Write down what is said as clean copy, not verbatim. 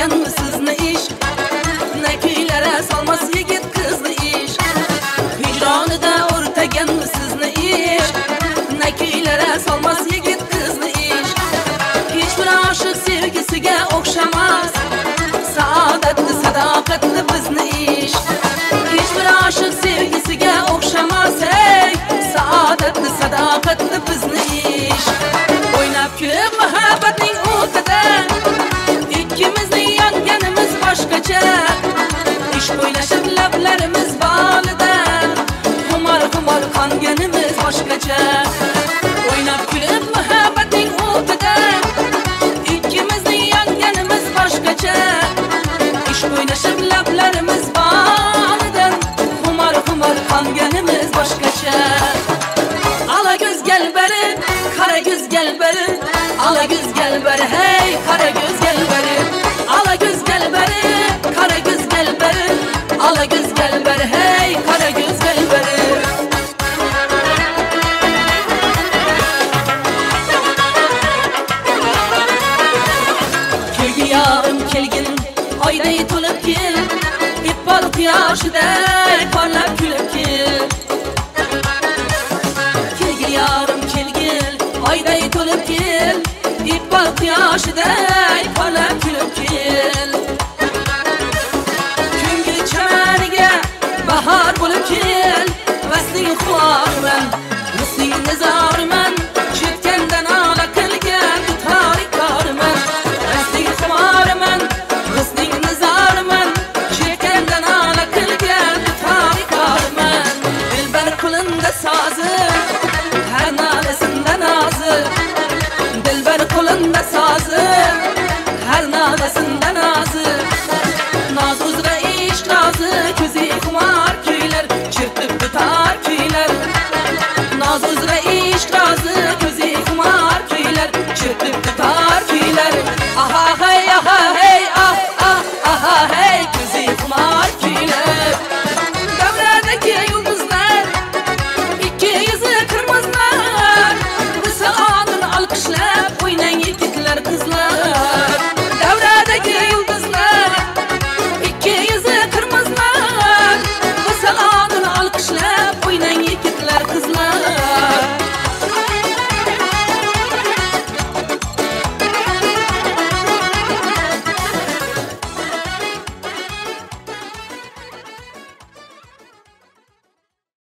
o'rtagan sizni ishq, na kuylara solmas yigit qizni ishq. Hijronida o'rtagan sizni ishq, na kuylara solmas yigit qizni ishq. Hech bir oshiq sevgisiga o'xshamas, saodatli sadoqatli bizni ishq. Hech bir oshiq sevgisiga o'xshamas, ey, saodatli sadoqatli bizni ishq. O'ynab kulib muhabbatning o'tida, ikkimizning yonganimiz boshqacha. Ishq o'ynashib lablarimiz bolida, xumor xumor qonganimiz boshqacha. O'ynab kulib muhabbatning o'tida, ikkimizning yonganimiz boshqacha. Ishq o'ynashib lablarimiz bolidan, xumor xumor qonganimiz boshqacha. Ala ko'z gel beri, qara ko'z gel beri, ala ko'z gel beri, hey, qara ko'z gel beri. Ala ko'z gel beri, qara ko'z gel beri, ala ko'z gel beri, hey, qara ko'z gel beri. Kelgin yorim kelgin, oyday to'lib kel, iqbol quyoshiday porlab kulib kel. Kelgin yorim kelgin, oyday to'lib kel, iqbol quyoshiday porlab